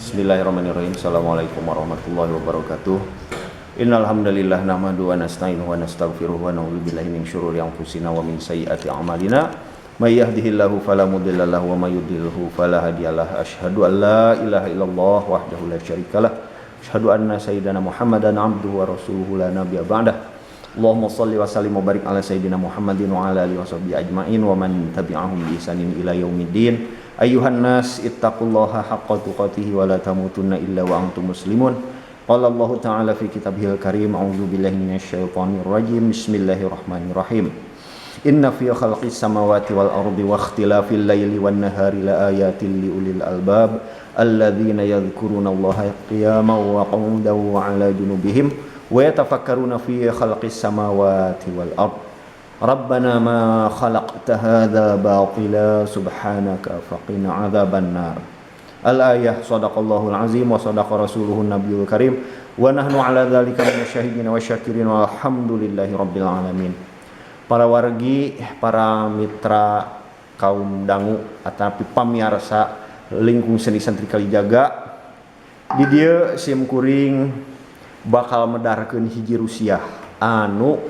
Bismillahirrahmanirrahim. Assalamualaikum warahmatullahi wabarakatuh. Innal hamdalillah nahmadu wa nasta'inuhu wa nastaghfiruh wa na'udzu billahi min syururi anfusina wa min sayyiati a'malina. May yahdihillahu fala mudhillalah wa may yudlilhu fala hadiyalah. Asyhadu an la ilaha illallah wahdahu la syarikalah. Asyhadu anna sayyidana Muhammadan abduhu wa rasuluhu la nabiyya ba'dah. Allahumma shalli wa sallim wa barik ala sayyidina Muhammadin wa ala alihi washabbihi ajmain wa man tabi'ahum bi ihsanin ila yaumiddin. Ayuhan nas ittaqullaha haqqa tuqatih wa la tamutunna illa wa antum muslimun. Qala Allahu ta'ala fi kitabihil karim, a'udzu billahi minasyaitonir rajim. Bismillahirrahmanirrahim. Inna fi khalqis samawati wal ardi wa ikhtilafil laili wan nahari la ayatin li ulil albab alladzina yadhkurunallaha qiyaman wa qu'udan wa ala junubihim wa yatafakkaruna fi khalqis samawati wal ard. Rabbana ma khalaqta hadza batila subhanaka faqina adzaban nar. Al-ayah, sadaqallahul azim wa sadaqa rasuluhun nabiyul karim wa nahnu ala dzalika minasyahidin wa syakirin walhamdulillahi rabbil alamin. Para wargi, para mitra kaum dangu ataupun pamiarsa lingkung seni santri Kalijaga, di dieu sim kuring bakal medarkeun hiji rusiah anu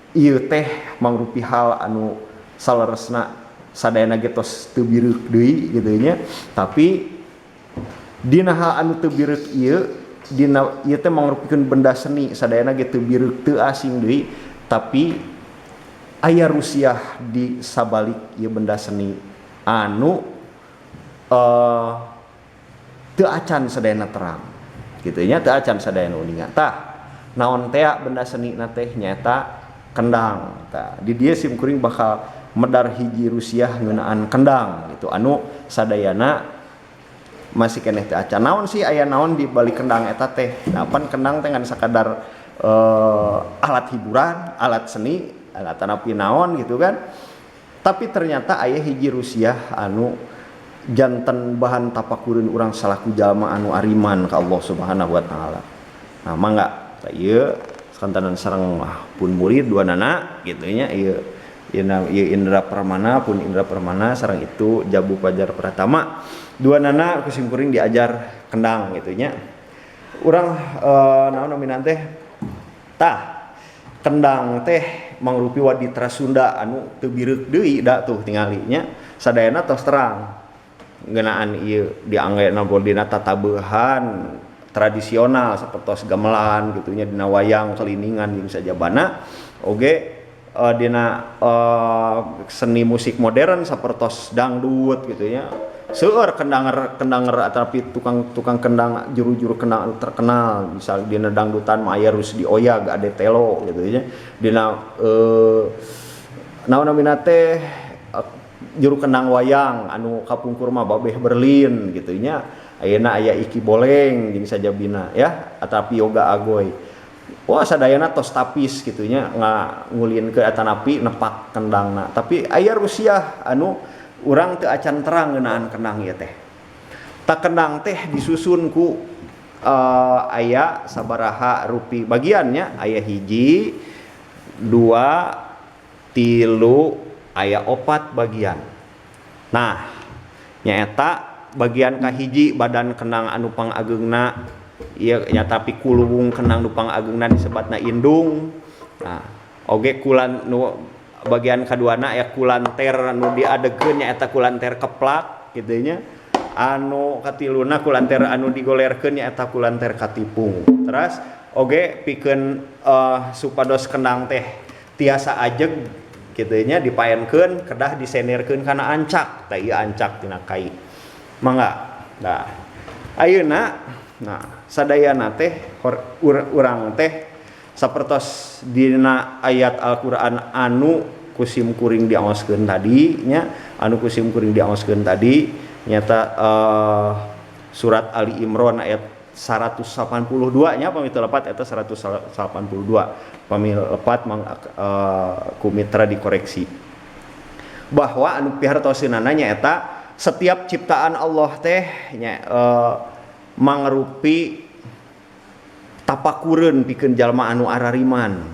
ieu teh mangrupi hal anu saleresna sadayana ge tos teu bireuk deui kitu nya, tapi dina hal anu teu bireuk ieu, dina ieu teh mangrupikeun benda seni sadayana ge teu bireuk, teu asing deui, tapi aya rusiah di sabalik ieu benda seni anu teu acan sadayana terang kitu nya, teu acan sadayana uninga. Tah, naon tea benda seni na teh? Nyaeta kendang. Tah, di dieu sim kuring bakal medar hiji rusiah ngeunaan kendang gitu anu sadayana masih keneh teu acan. Naon sih, aya naon di balik kendang eta teh? Nah, pan kendang teh ngan sakadar alat hiburan, alat seni, alat tanapi naon gitu kan, tapi ternyata aya hiji rusiah anu janten bahan tapakureun urang salaku jalma anu ariman ka Allah Subhanahu wa taala. Nah, mangga, tah, ieu sakantenan sareng pun murid dua nana gitu nya. Ieu ieu, ieu Indra Permana, pun Indra Permana, sareng itu Jabu Fajar Pratama. Dua nana ku sim kuring diajar kendang gitu nya. Urang naon namina teh? Tah, kendang teh mangrupi waditra Sunda anu teu bireuk deui da tuh tingali nya, sadayana tos terang ngeunaan ieu dianggena dina tatabehan tradisional sapertos gamelan gitu nya, dina wayang keliningan jeung sajabana, oge dina seni musik modern sapertos dangdut gitu nya. Seueur kendanger kendanger ataupun tukang tukang kendang, juru-juru kendang anu terkenal. Misal dina dangdutan mah aya Rusdi Oyag, Ade Telo gitu nya. Dina naon namina teh, juru kendang wayang anu kapungkur mah Babeh Berlin gitu nya. Ayeuna aya Iki Boleng jeung sajabina ya, atapi Yoga Agoy. Wah, sadayana tos tapis gitu nya ngulinkeun atanapi nepak kendangna, tapi aya rusiah anu urang teu acan terang ngeunaan kendang ieu teh. Tah, kendang teh disusun ku aya sabaraha rupi bagiannya? Aya hiji, dua, tilu, aya opat bagian. Nah, nyaeta bagian kahiji badan kendang anu pangageungna ieu nya, tapi kuluwung kendang nu pangageungna disebatna indung. Nah, oge kulan nu bagian kaduana aya kulanter nu diadegkeun, nyaeta kulanter keplak kitu nya. Anu katiluna kulanter anu digolerkeun, nyaeta kulanter katipung. Terus oge pikeun supados kendang teh tiasa ajeg kitu nya, dipaenkeun kedah disenderkeun kana ancak. Tah, ieu ancak tina kai. Mangga. Nah, ayeuna, nah, sadayana teh urang teh sapertos dina ayat Al-Qur'an anu ku sim kuring diaoskeun tadi nya, anu ku sim kuring diaoskeun tadi nyata surat Ali Imran ayat 182 nya. Pami teu lepat eta 182, pami lepat mang ku mitra dikoreksi, bahwa anu pihartoseunana nyaeta setiap ciptaan Allah teh nya mangrupi tapakureun pikeun jalma anu arariman.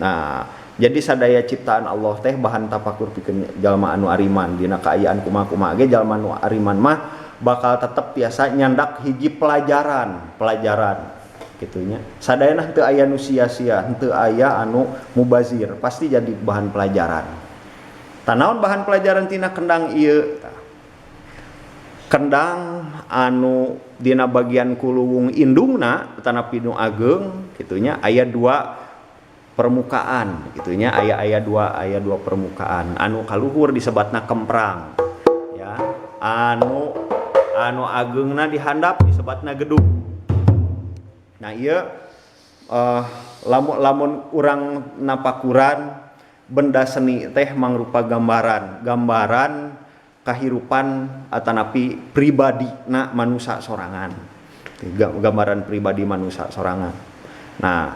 Nah, jadi sadaya ciptaan Allah teh bahan tapakur pikeun jalma anu ariman. Dina kaayaan kumaha-kumaha ge, jalma anu ariman mah bakal tetep tiasa nyandak hiji pelajaran, pelajaran kitu nya. Sadayana henteu aya nu sia-sia, henteu aya anu mubazir, pasti jadi bahan pelajaran. Tah naon bahan pelajaran tina kendang ieu? Kendang anu dina bagian kuluwung indungna tanapi nu ageung kitu nya aya dua permukaan kitu nya, aya dua permukaan. Anu kaluhur disebatna kemprang ya, anu ageungna dihandap disebatna gedug. Nah ieu lamun urang napakuran benda seni teh mangrupa gambaran, gambaran kahirupan atanapi pribadi na manusia sorangan, gambaran pribadi manusia sorangan. Nah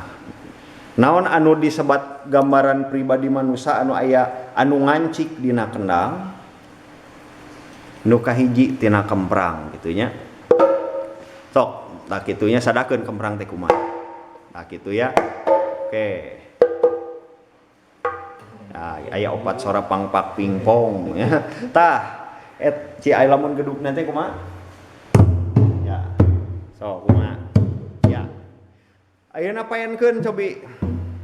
naon anu disebat gambaran pribadi manusia anu aya anu ngancik dina kendang nu kahiji tina kemprang kitu nya. Sok tah kitu nya, sadakeun kemprang teh kumaha tah kitu ya. Oke. Nah, aya opat sora pangpak pingpong ya. Tah et ci aya lamun gedugna teh kumaha? Ya. Sok kumaha? Ya. Ayeuna paenkeun cobi.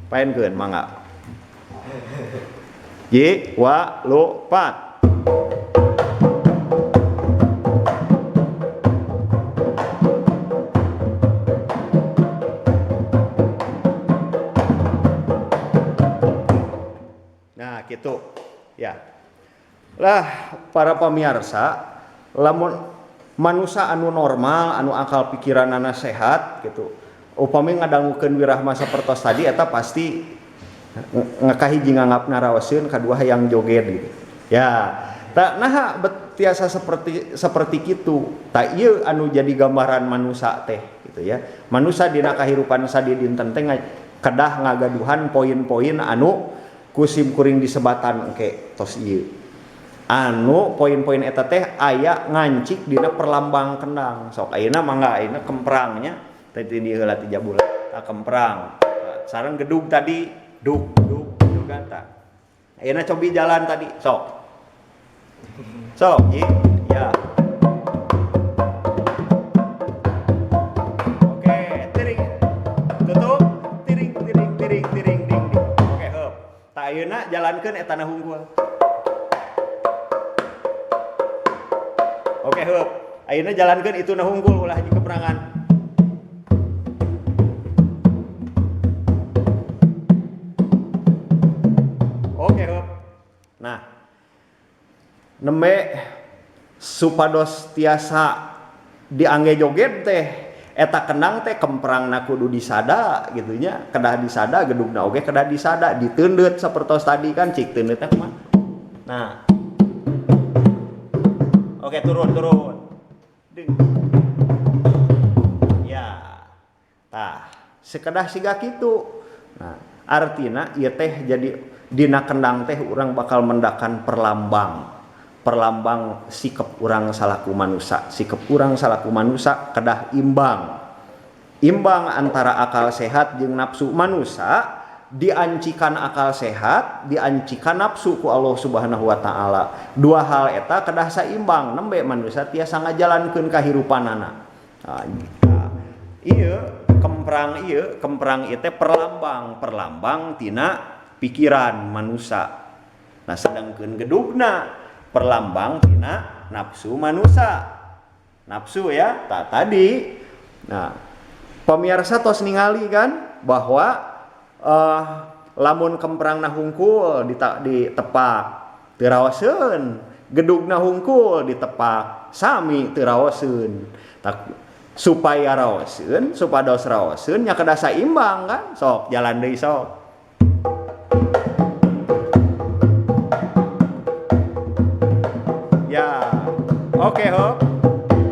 Paenkeun mangga. Ji wa lu pat. Nah, gitu. Ya. Lah para pemirsa, lamun manusia anu normal, anu akal pikiranana sehat gitu. Upami ngadangukeun wirahma sapertos tadi eta pasti ngakahiji nganggapna raoseun, kadua hayang joget gitu. Ya, tak naha bet tiasa seperti kitu. Tak ieu anu jadi gambaran manusia teh gitu ya. Manusia dina kahirupan sadidinten teh kedah ngagaduhan poin-poin anu kusim kuring disebatan engke tos ieu. Anu poin-poin eta teh aya ngancik dina perlambang kendang. Sok ayeuna mangga ayeuna kemprangnya tadi di heula ti jabula. Tah kemprang. Sareng gedug tadi duk duk gitu kan tah. Ayeuna cobi jalan tadi sok. Sok ji ya. Oke, tiring. Tutup tiring tiring tiring tiring ding ding. Oke, heup. Tah ayeuna jalankeun eta na hungkul. Oke, heup. Ayeuna jalankeun itu na hungkul ulah haji keperangan. Oke, heup. Nah, nembe supados tiasa diangge joget teh eta kendang teh kemprangna kudu disada gitu nya, kedah disada gedugna oge kedah disada, diteundeut sapertos tadi kan cik teundeut teh kumaha. Nah. Oke, turun, turun. Ding. Ya. Tah, sekedah siga kitu. Nah, artina ieu teh jadi dina kendang teh urang bakal mendakan perlambang. Perlambang sikap urang salaku manusia. Sikap urang salaku manusia kedah imbang. Imbang antara akal sehat jeung nafsu manusia, diancikan akal sehat, diancikan nafsu ku Allah Subhanahu wa taala. Dua hal eta kedah saimbang, nembe manusia tiasa ngajalankeun kahirupanana. Nah, ieu kemprang ieu teh perlambang, perlambang tina pikiran manusia. Nah, sedangkeun gedugna perlambang tina nafsu manusia. Nafsu ya, tak tadi. Nah, pemirsa tos ningali kan bahwa lamun kemprangna hungkul ditepak teu raoseun, gedugna hungkul ditepak sami teu raoseun. Tak supaya raoseun, supados raoseun nya kedah saimbang kan. Sok jalan deui sok. Ya. Oke, hop.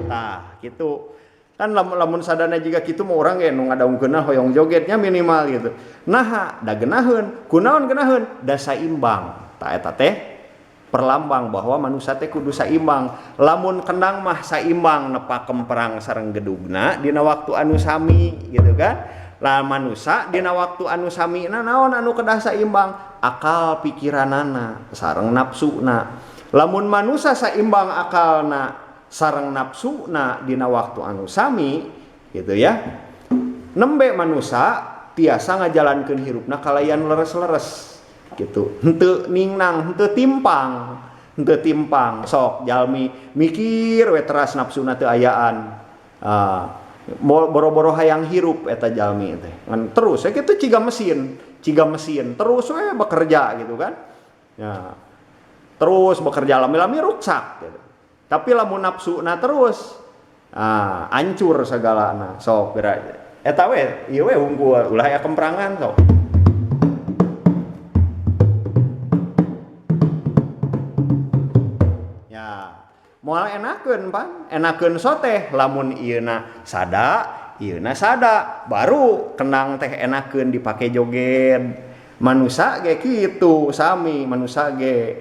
Tah, gitu. Kan lamun sadana jiga kitu mah urang ge nu ngadaungkeunna hoyong jogetnya minimal gitu. Naha da geunaheun, kunaon geunaheun? Da saimbang. Tah eta teh perlambang bahwa manusia teh kudu saimbang. Lamun kendang mah saimbang nepak kemprang sareng gedugna dina waktu anu sami gitu kan. Lah manusia dina waktu anu sami na naon anu kedah saimbang? Akal pikiranana sareng nafsuna. Lamun manusia saimbang akalna sareng nafsuna dina waktu anu sami gitu ya. Nembe manusa tiasa ngajalankeun hirupna kalayan leres-leres gitu. Henteu ningnang, henteu timpang, henteu timpang. Sok jalmi mikir we teras nafsuna teu ayaan. Boro-boro hayang hirup eta jalmi teh. Ngan terus ya kitu ciga mesin terus we bekerja gitu kan. Ya. Terus bekerja lami-lami ruksak gitu. Tapi lamun nafsuna terus hancur segalana. Sok geura eta we ieu we hungkul ulah aya kemprangan sok. Ya, moal enakeun pan, enakeun soteh lamun ieuna sada baru kendang teh enakeun dipake joget. Manusa ge kitu sami, manusa ge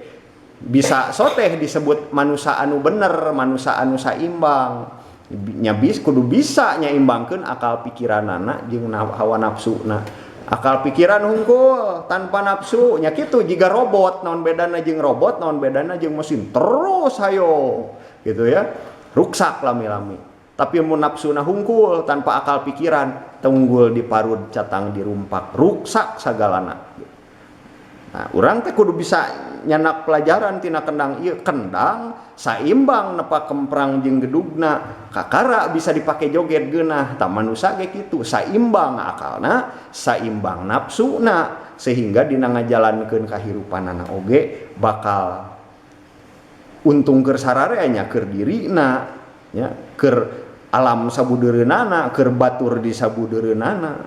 bisa soteh disebut manusa anu bener, manusa anu saimbang. Nya kudu bisa nyaimbangkeun akal pikiranana jeung hawa nafsuna. Akal pikiran hungkul tanpa nafsu nya kitu jiga robot, naon bedana jeung robot, naon bedana jeung mesin, terus hayo gitu ya. Ruksak lami-lami. Tapi mun nafsuna hungkul tanpa akal pikiran, tunggul diparud catang dirumpak, ruksak sagalana. Nah, urang teh kudu bisa nyanak pelajaran tina kendang ieu, kendang saimbang nepa kemprang jeung gedugna, kakara bisa dipake joget geunah. Tah manusa ge kitu, saimbang akalna, saimbang nafsuna, sehingga dina ngajalankeun kahirupanana oge bakal untung keur sararea nya keur dirina nya, keur alam sabudeureunana, keur batur di sabudeureunana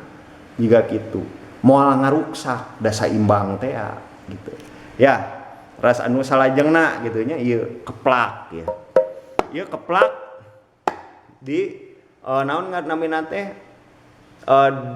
jiga kitu. Moal ngaruksak da saimbang teh gitu. Ya, ras anu salajengna gitu nya ieu keplak ya. Ieu keplak di naon namina teh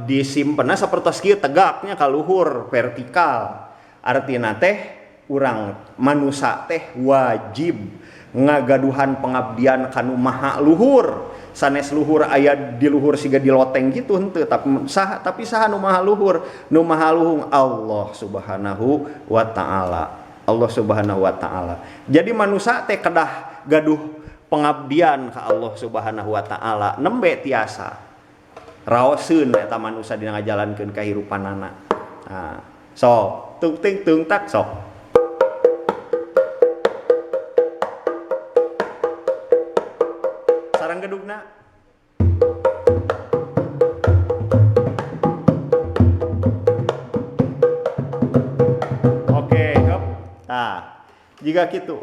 disimpenna sapertos kieu tegaknya ka luhur vertikal. Artina teh urang manusa teh wajib ngagaduhan pengabdian kanu maha luhur. Sanes luhur aya di luhur siga di loteng gitu henteu, tapi saha nu maha luhur? Nu maha luhur Allah Subhanahu wa taala. Allah Subhanahu wa taala. Jadi manusa teh kedah gaduh pengabdian ka Allah Subhanahu wa taala, nembe tiasa raoseun eta manusa dina ngajalankeun kahirupanana. Nah, sok tung ting tung tak sok. Sarang gedugna. Oke, hop. Tah, jika kitu.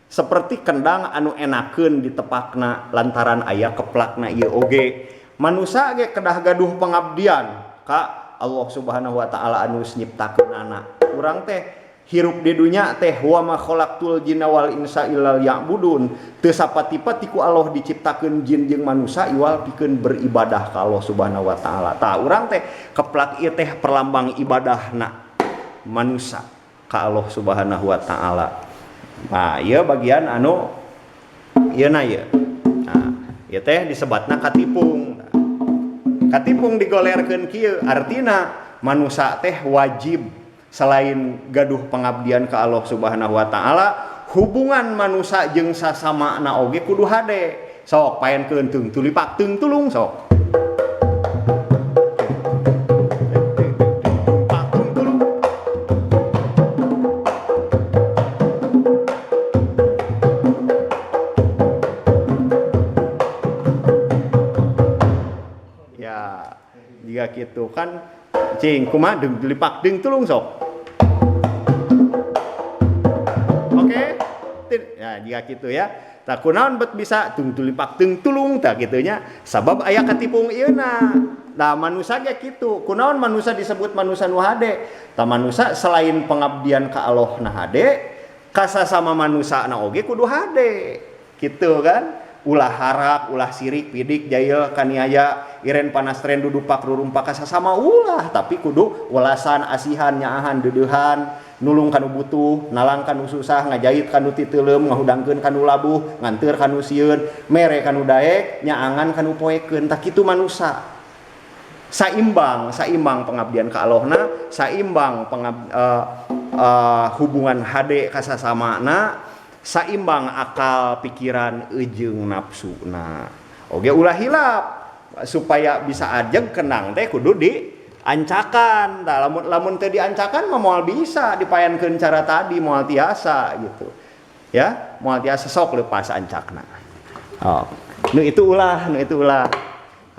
Seperti kendang anu enakeun ditepakna lantaran aya keplakna ieu oge. Manusa ge kedah gaduh pengabdian ka Allah Subhanahu wa taala anu nyiptakeunana. Urang teh hirup di dunya teh wa ma khalaqtul jinna wal insa illa liya'budun. Teu sapati-pati ku Allah diciptakeun jin jeung manusa iwal pikeun beribadah ka Allah Subhanahu wa taala. Tah urang teh keplak ieu teh perlambang ibadahna manusa ka Allah Subhanahu wa taala. Nah, ieu bagian anu ieu na ieu. Nah, ieu teh disebatna katipung. Katipung digolerkeun kieu artina manusa teh wajib selain gaduh pengabdian ke Allah Subhanahu wa taala, hubungan manusa jeung sasamana oge kudu hade. Sok paenkeun teung tulipak teung tulung sok. Ya, jika gitu kan cing kumaha deung tulipak deung tulung sok. Oke. Ya, jika gitu ya. Tak kunaon bet bisa tung tulipak tung tulung tak gitunya. Sabab aya katipung ieuna. Nah, manusa ge kitu. Kunaon manusa disebut manusa nu hade? Tah manusa selain pengabdian ka Allah na hade, ka sasama manusa na oge kudu hade. Kitu kan? Ulah harak, ulah sirik, pidik, jail, kaniaya, iren panastren dudupak rurumpak ka sasama ulah, tapi kudu welasan, asihan, nyaahan, deudeuhan, nulung kanu butuh, nalang kanu susah, ngajait kanu titeuleum, ngahudangkeun kanu labuh, nganteur kanu sieun, mere kanu daek, nyaangan kanu poekeun. Tah kitu manusa. Saimbang, saimbang pengabdian ka Allahna, saimbang hubungan hade ka sasamana, Saimbang akal pikiran jeung nafsuna. Oge ulah hilap supaya bisa ajeg kendang teh kudu diancakan. Tah lamun lamun teu diancakan mah moal bisa dipaenkeun cara tadi, moal tiasa gitu. Ya, moal tiasa, sok lepas ancakna. Oh, nu itu ulah, nu itu ulah.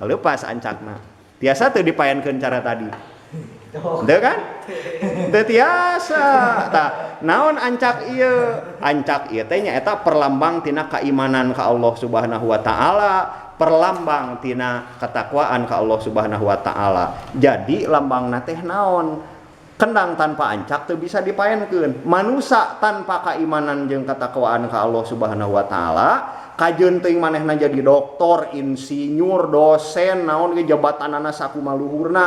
Lepas ancakna. Tiasa teu dipaenkeun cara tadi? Teu kan? Teu tiasa. Tah, naon ancak ieu? Ancak ieu teh nyaeta perlambang tina keimanan ka Allah Subhanahu wa taala, perlambang tina ketakwaan ka Allah Subhanahu wa taala. Jadi lambangna teh naon? Kendang tanpa ancak teu bisa dipaenkeun. Manusa tanpa keimanan jeung ketakwaan ka Allah Subhanahu wa taala, kajeun teuing manehna jadi doktor, insinyur, dosen, naon ge jabatanana sakumaha luhurna,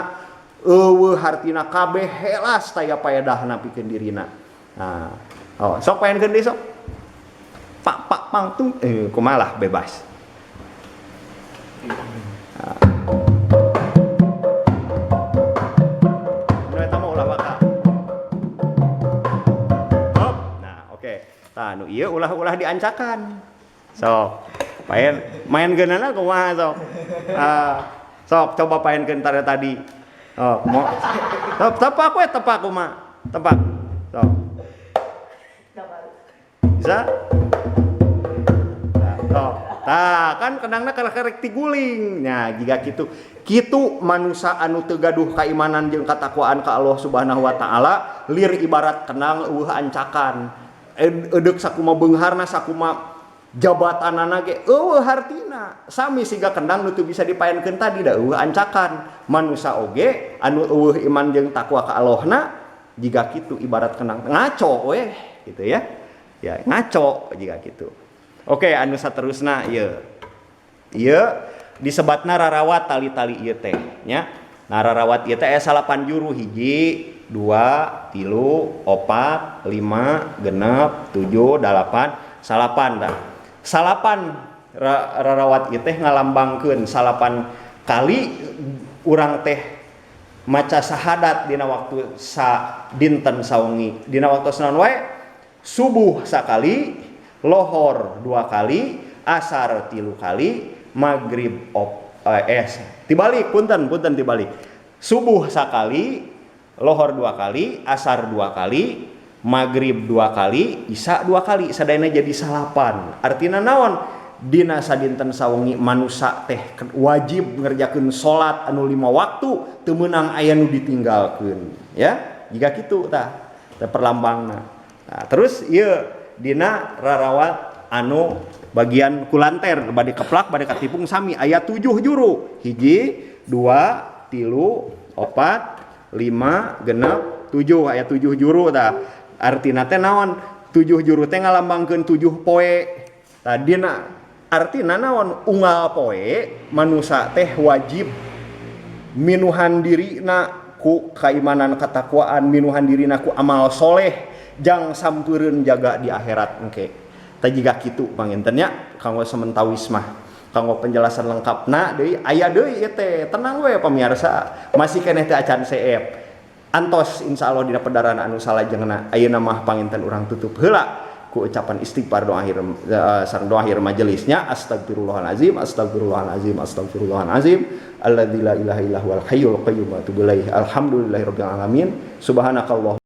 eueuh hartina kabeh helas taya paedahna pikeun dirina. Nah, oh, sok paenkeun deui sok. Pak pak pang tung kumaha lah bebas. Nah. Nu eta mah ulah waka. Hop. Nah, oke. Tah nu ieu ulah-ulah diancakan. Sok. Paen main geunana kumaha sok? Ah, sok coba paenkeun tara tadi. Oh, mau tepak we, tepak kumaha? Tepak. Sok. Bisa? Nah, sok. Tah, kan kendangna karek tiguling. Nya, jiga kitu. Kitu manusa anu teu gaduh kaimanan jeung katakwaan ka Allah Subhanahu wa taala, lir ibarat kendang eueuh ancakan. Edeuk sakumaha beungharna, sakumaha jabatanana ge eueuh hartina. Sami siga kendang nu teu bisa dipaenkeun tadi da eueuh ancakan. Manusa oge anu eueuh iman jeung takwa ka Allahna jiga kitu ibarat kendang ngaco weh gitu ya. Ya, ngaco jiga kitu. Oke, anu saterusna ieu. Ieu disebatna rarawat tali-tali ieu teh nya. Nah, rarawat ieu teh aya 8 juru, 1, 2, 3, 4, 5, 6, 7, 8, 9 tah. Salapan rarawat ieu teh ngalambangkeun 9 kali urang teh maca syahadat dina waktu sa dinten sawengi. Dina waktu naon wae? Subuh sakali, lohor 2 kali, asar 3 kali, maghrib tibalik, punten tibalik. Subuh sakali, lohor 2 kali, asar 2 kali, maghrib 2 kali, isya 2 kali, sadayana jadi 9. Artina naon? Dina sadinten sawengi manusa teh wajib ngerjakeun salat anu 5 waktu, teu meunang aya nu ditinggalkeun, ya. Jiga kitu tah, teh perlambangna. Nah, terus ieu dina rarawat anu bagian kulanter bade keplak bade katipung sami aya 7 juru. 1, 2, 3, 4, 5, 6, 7, aya 7 juru tah. Artina teh naon? 7 juru teh ngalambangkeun 7 poe. Tah dina artina naon? Unggal poe manusa teh wajib minuhan dirina ku kaimanan katakwaan, minuhan dirina ku amal soleh jang sampeureun jaga di akhirat engke. Tah jiga kitu panginten nya kanggo sementawis mah. Kanggo penjelasan lengkapna deui aya deui ieu teh. Tenang we pamirsa, masih keneh teh acan seep. Antos insyaallah dina pedaran anu salajengna. Ayeuna mah panginten urang tutup heula ku ucapan istighfar doa akhir sareng doa akhir majelisnya. Astagfirullahalazim, astagfirullahalazim, astagfirullahalazim, alladzi la ilaha illa huwal hayyul qayyum wa atubu ilaih. Alhamdulillahirabbil alamin. Subhanakallah.